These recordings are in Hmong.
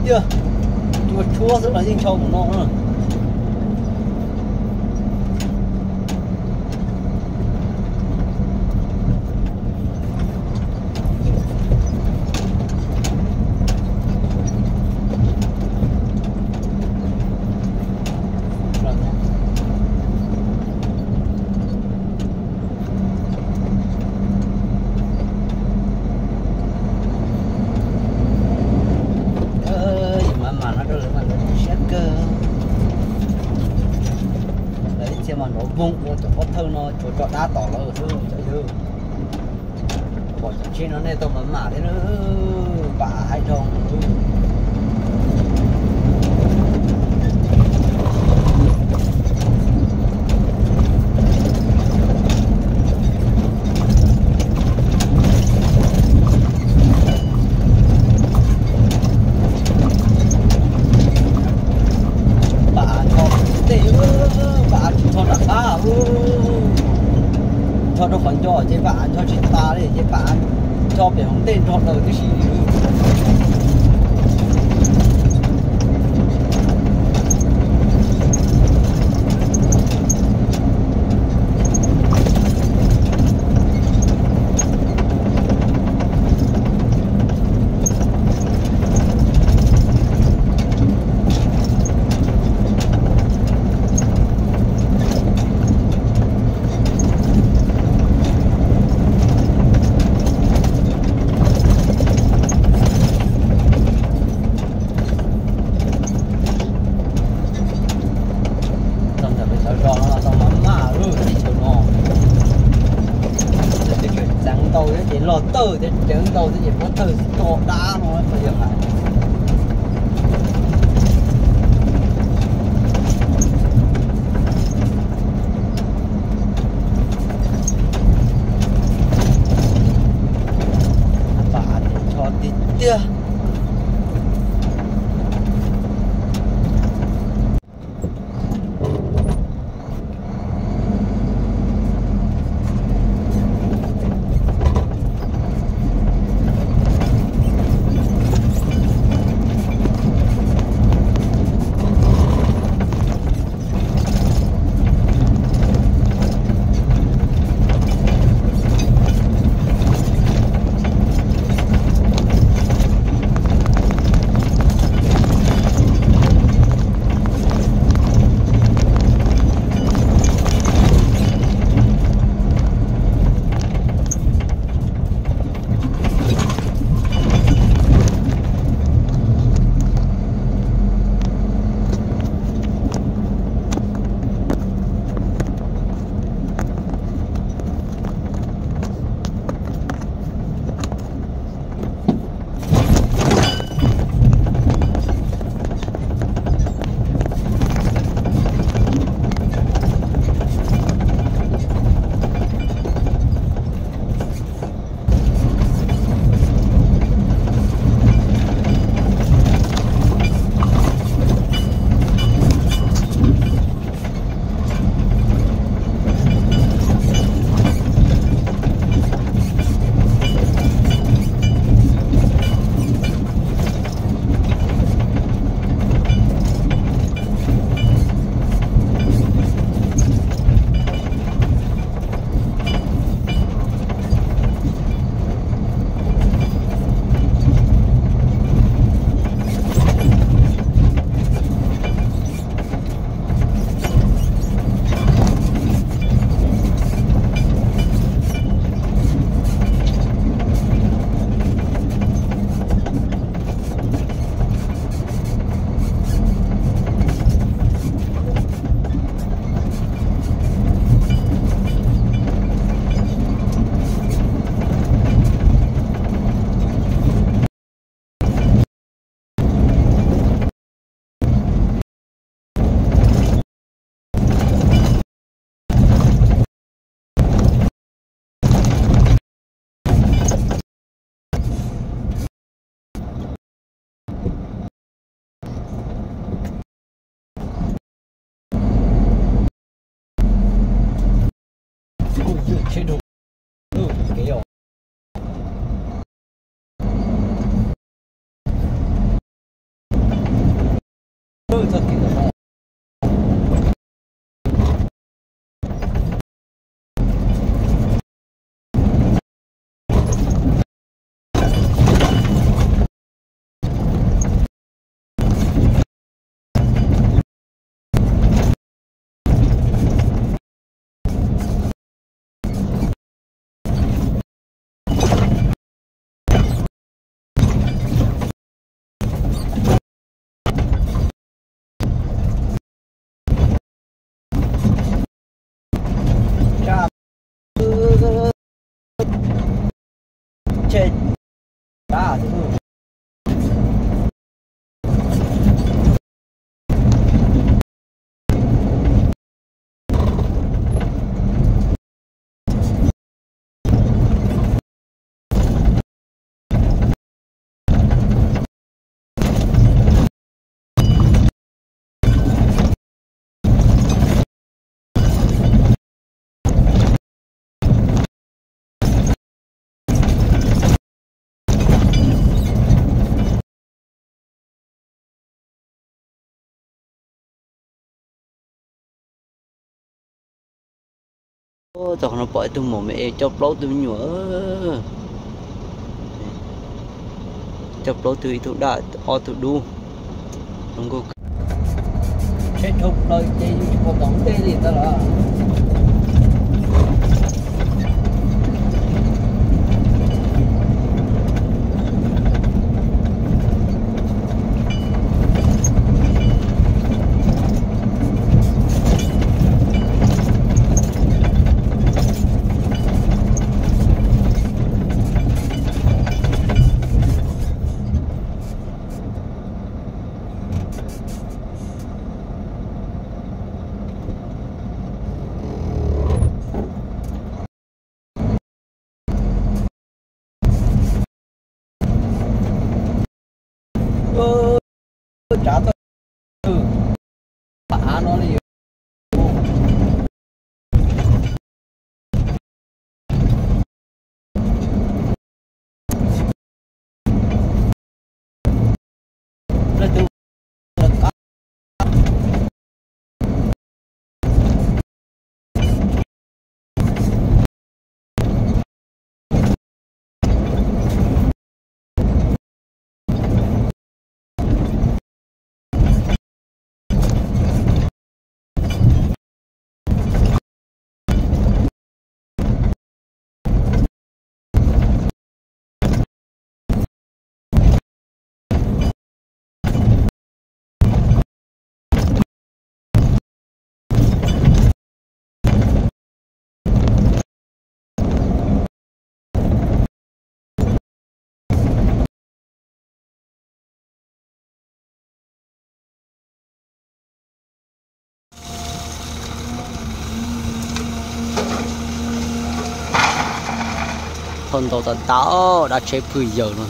Tiag, cua tshuab xwb los yeej ntshaw mus no na. Yus mam mam no rau lawv mas lawv tu siab kawg. Lawv ib txhia mas nrov voog ua cov pob thawj no tsuas tso dab tom lawv xwb cov yawg. Pom cov tsheb no nej tau mam mam thiab na, pam hais dhau. Pam ncho ntej, pam tsis ncho nram qab, ncho rau qhov nco ces pam ncho tsis tas li ces pam ncho pem hauv ntej nrog daws tib si. Txog ntawm peb sawv zos no tau maj maj lub teb chaws no. Teb chaws ceev ntau thiab ces log tawg thiab ceev ntau thiab ces pob tawg tso dab no yog hais. Pam ces ncho tiag tiag. tsheb dab. Txog qhov no pom ib tug maum me es coj plaub tug me nyuam, coj plaub tug, ib tug daj ob tug dub. Zoo nkauj kawg. Tsheb dhau plaws ces yus tsis pom tom ntej li ntawd lawm. Tsav txoj, pam av no li. Thauj ntau tas tas, dab tsheb phwj yaws no.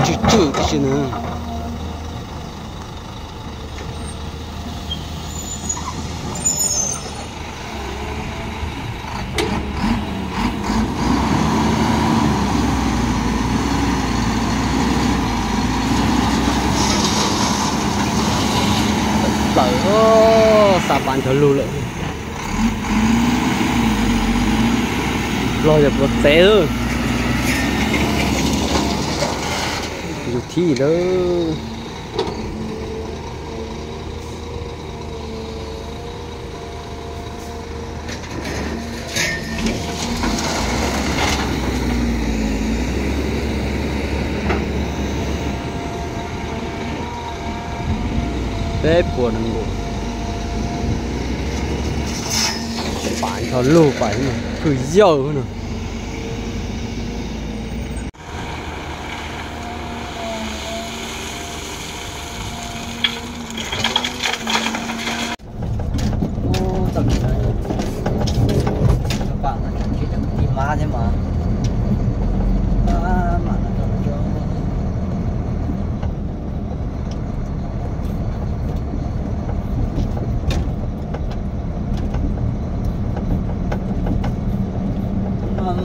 Tswj tswj tib si na. Plaws, xa pas nrog lug lawm. Los yog puas txev, yus thib lawm. Peb puas nees nkaum, pas nrog lug pas phwj yaws no. Ub, txoj kev no, cov paj no tseem ntsib cov kwv tij mab thiab mas. Maj mam no rau lawv cov,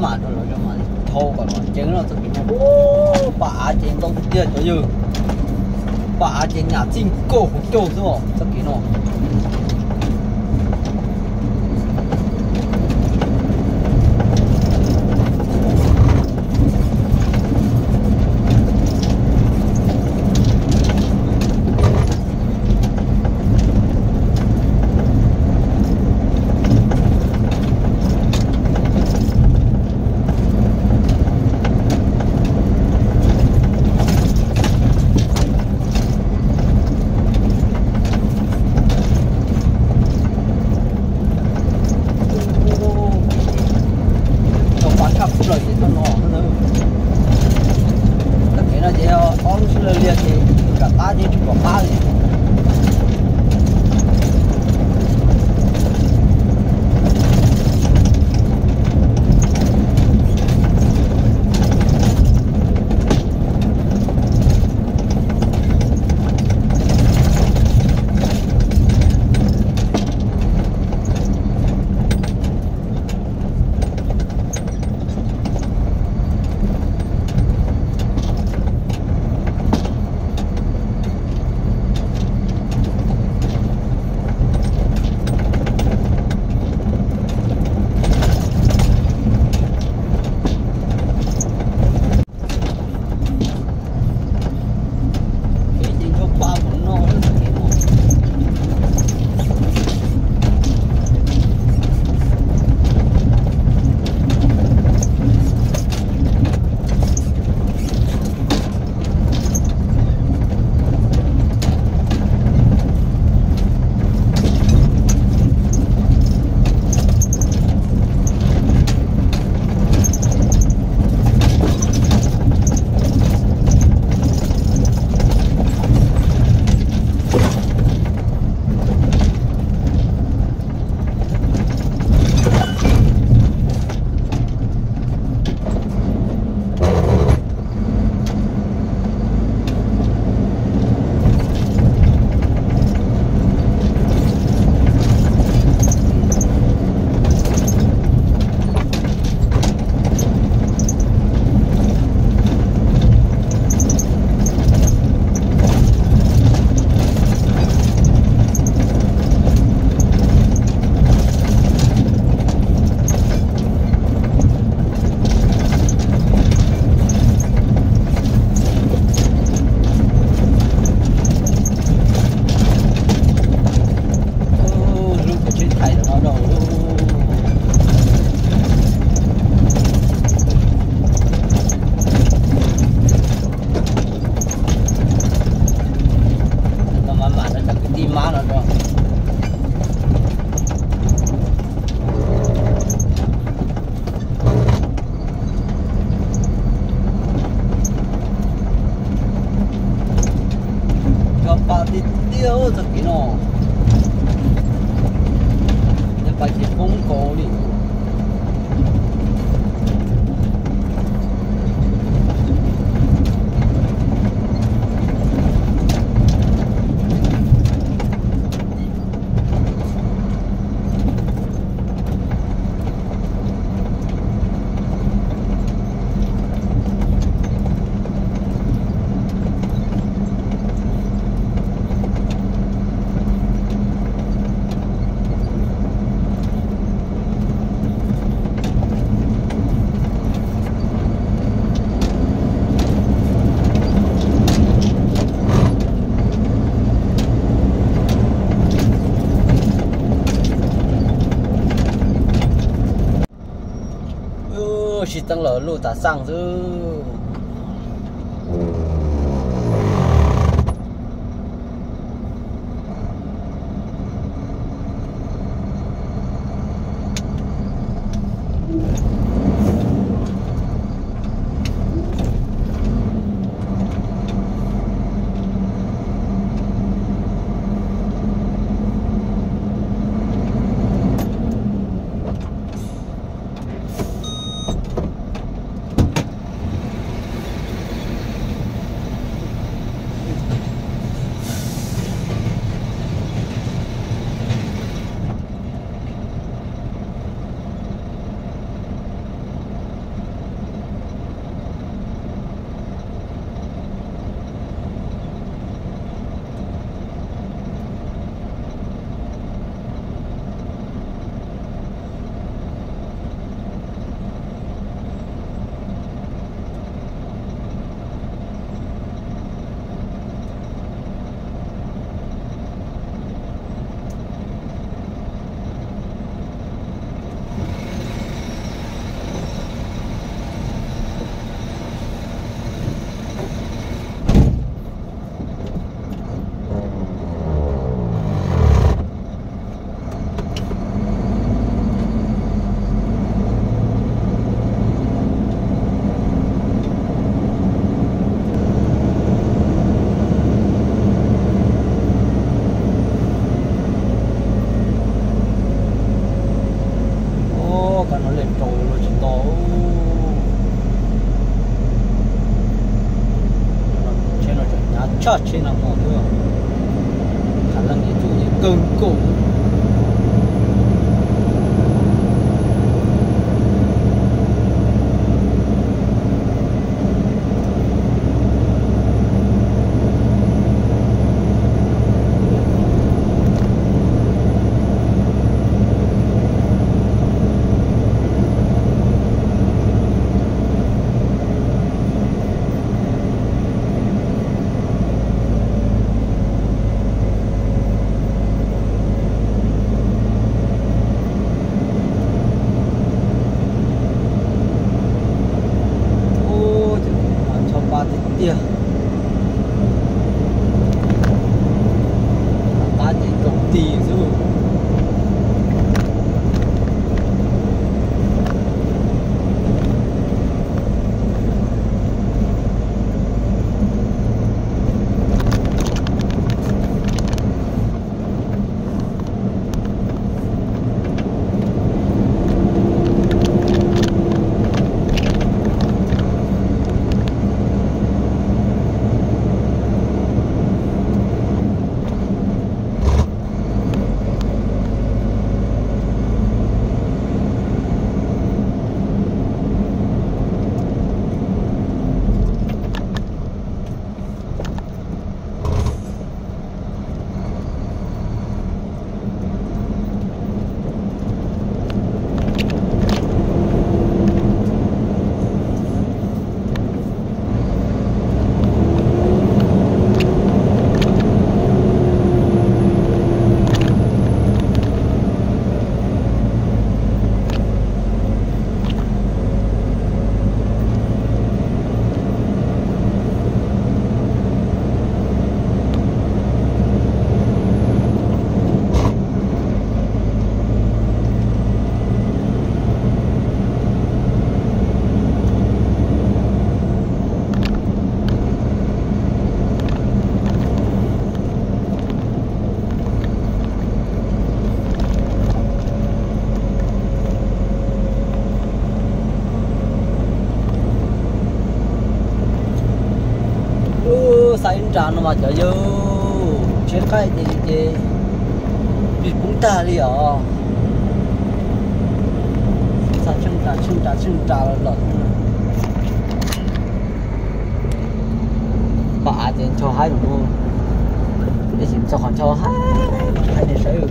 maj mam rau lawv cov mam li dhau kom los ceev no txoj kev no. Ub, paj av ces ntau tiag tiag cov yawg. Paj av ces nyam txij nkauj hauv caug xwb os txoj kev no. Ces poob nkaus li. Sib teeb lawm luj tas xaj xwb. Kab no lej rau los tsis tau. Tsheb no tseem hnyav tshaj tsheb nag hmo xwb. Khav leej ces txuj yeej kawg nkaus. Ras no mas cov yawg, tsheb qaij ces ces pib poob tag li os. Xa tsheej ras tsheej ras tsheej ras los lawm. Pab av ces ncho haib no, tab sis txog qhov ncho haib, haib ne saib.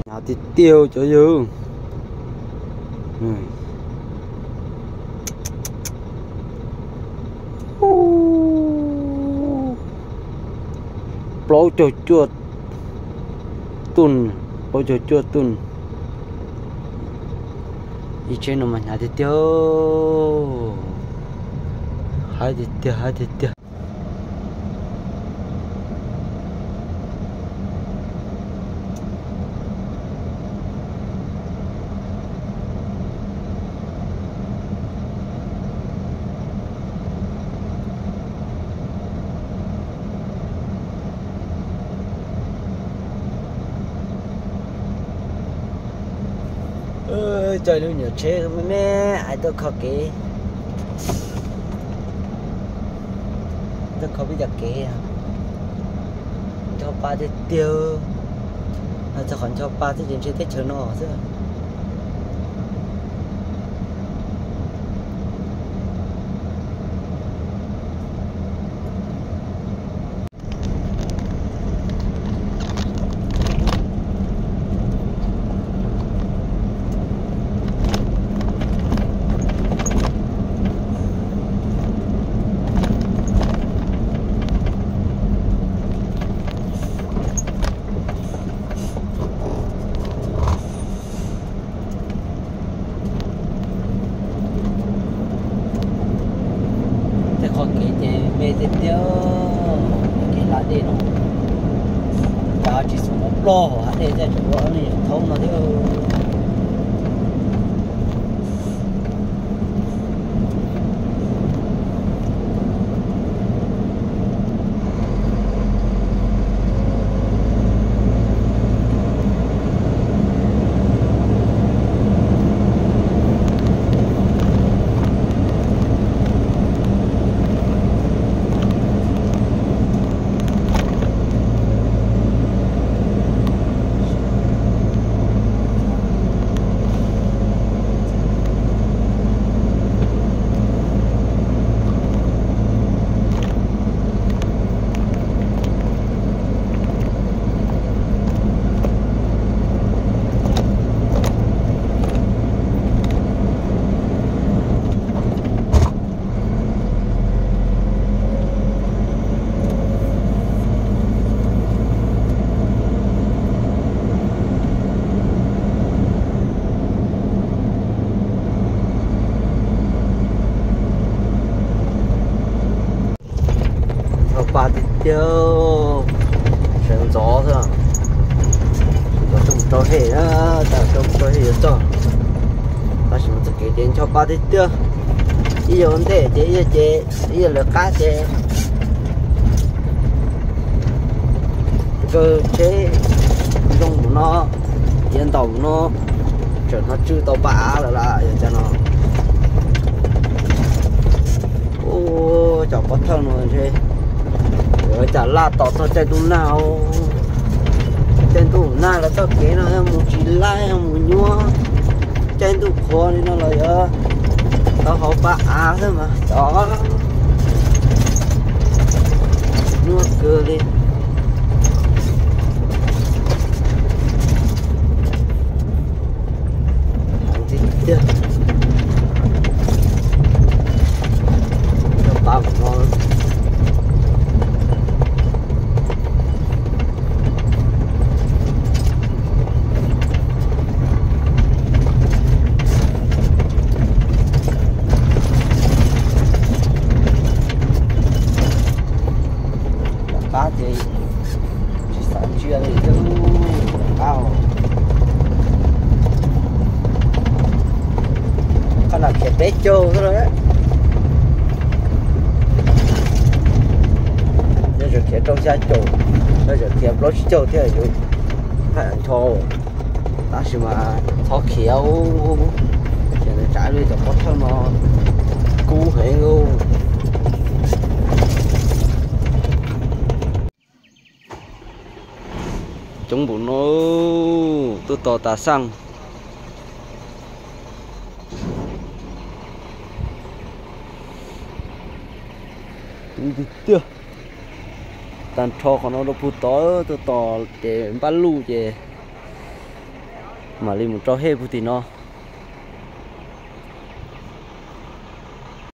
Hnyav tiag tiag cov yawg. Plaub caug cuaj tuj, plaub caug cuaj tuj. Ib tsheb no mas hnyav tiag tiag, haib tiag tiag, haib tiag tiag. Coj lub nyuam tsheb me me ais tuaj kho kev, tuaj kho peb cov kev. Ncho pa tiag tiag, txog qhov ncho pa xwb ces ntshe teb chaws no xwb. Tej qhov kev ces me tiag tiag, kev hla dej no, cas tsis xum los ploj hauv hav dej thiab, tseem ua ob neeg thaub no thiab. Ncho pa tiag tiag, sawv ntxov xwb. Ntxov rau mus rau hem na, tas rau mus rau hem yuav txog. Tab sis mas txoj kev ces ncho pa tiag tiag. Ib yam ua ntej ces ib yam ces ib yam lawv qab ces nkawd tsheb zoo mus no, cia ntaus mus no, tseem hnov tsw tau pa av lawm las yog cas no. Ua cov pov thawj no ntshe yuav cas laj tos txog caij ntuj nag, caij ntuj nag los txoj kev no yog mus tsis laib, yog mus nyuaj, caij ntuj qhuav li no los yuav tau hauv pa av xwb mas cov nyuaj kawg li. Tiag tiag. Cov pab no, cov pab ces tsis xav ntsia li thiab, cov pab. Qhov no khiav peb caug xwb lauj. Yog tseem khiav rau xya caum, yog tseem khiav plaub tsib caug thiab yuav thaij ncho. Tab sis mas txhob khiav, khiav ntawd tsam li cov pov thawj no kub heev lauj. Coob npaum no, tuaj tos tas xaj. Coob tiag tiag. Tag nrho qhov no rau puag tod, tuaj tos ces npaj luj ces mam li mus rau hej puag tim no.